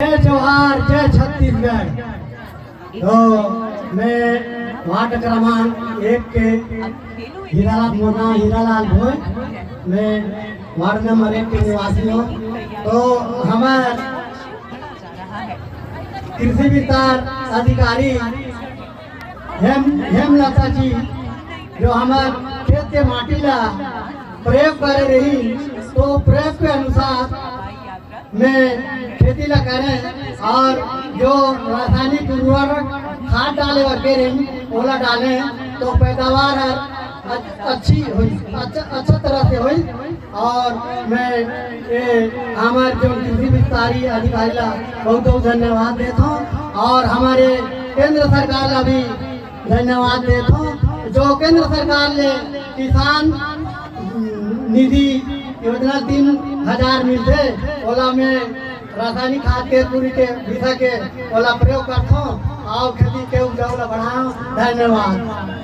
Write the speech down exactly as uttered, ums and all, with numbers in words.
जय जोहार, जय छत्तीसगढ़। तो मैं वार्ड क्रमांक एक के हीरालाल, मोर नाम हीरालाल भोय, मैं वार्ड नंबर एक के निवासी हूँ। तो हमर कृषि विस्तार अधिकारी हेम हेमलता जी जो हमर खेत के माटी ला प्रयोग करे रही, तो प्रयोग के अनुसार में खेती ला करें और जो रासायनिक उर्वरक खाद डाले बर के रही ओला डालें, तो पैदावार हर अच्छ-, अच्छी होई, अच्छा, अच्छा तरह से होई। और मैं ये हमर जो कृषि विस्तारी अधिकारी ला बहुत बहुत धन्यवाद देता हूँ और हमारे केंद्र सरकार ला भी धन्यवाद देता हूँ जो केंद्र सरकार ले किसान निधि योजना तीन हजार मिलथे, ओला मैं रासायनिक खाद के पूरी के विषय के ओला प्रयोग करथों और खेती के उपजाऊ ला बढ़ाओ। धन्यवाद।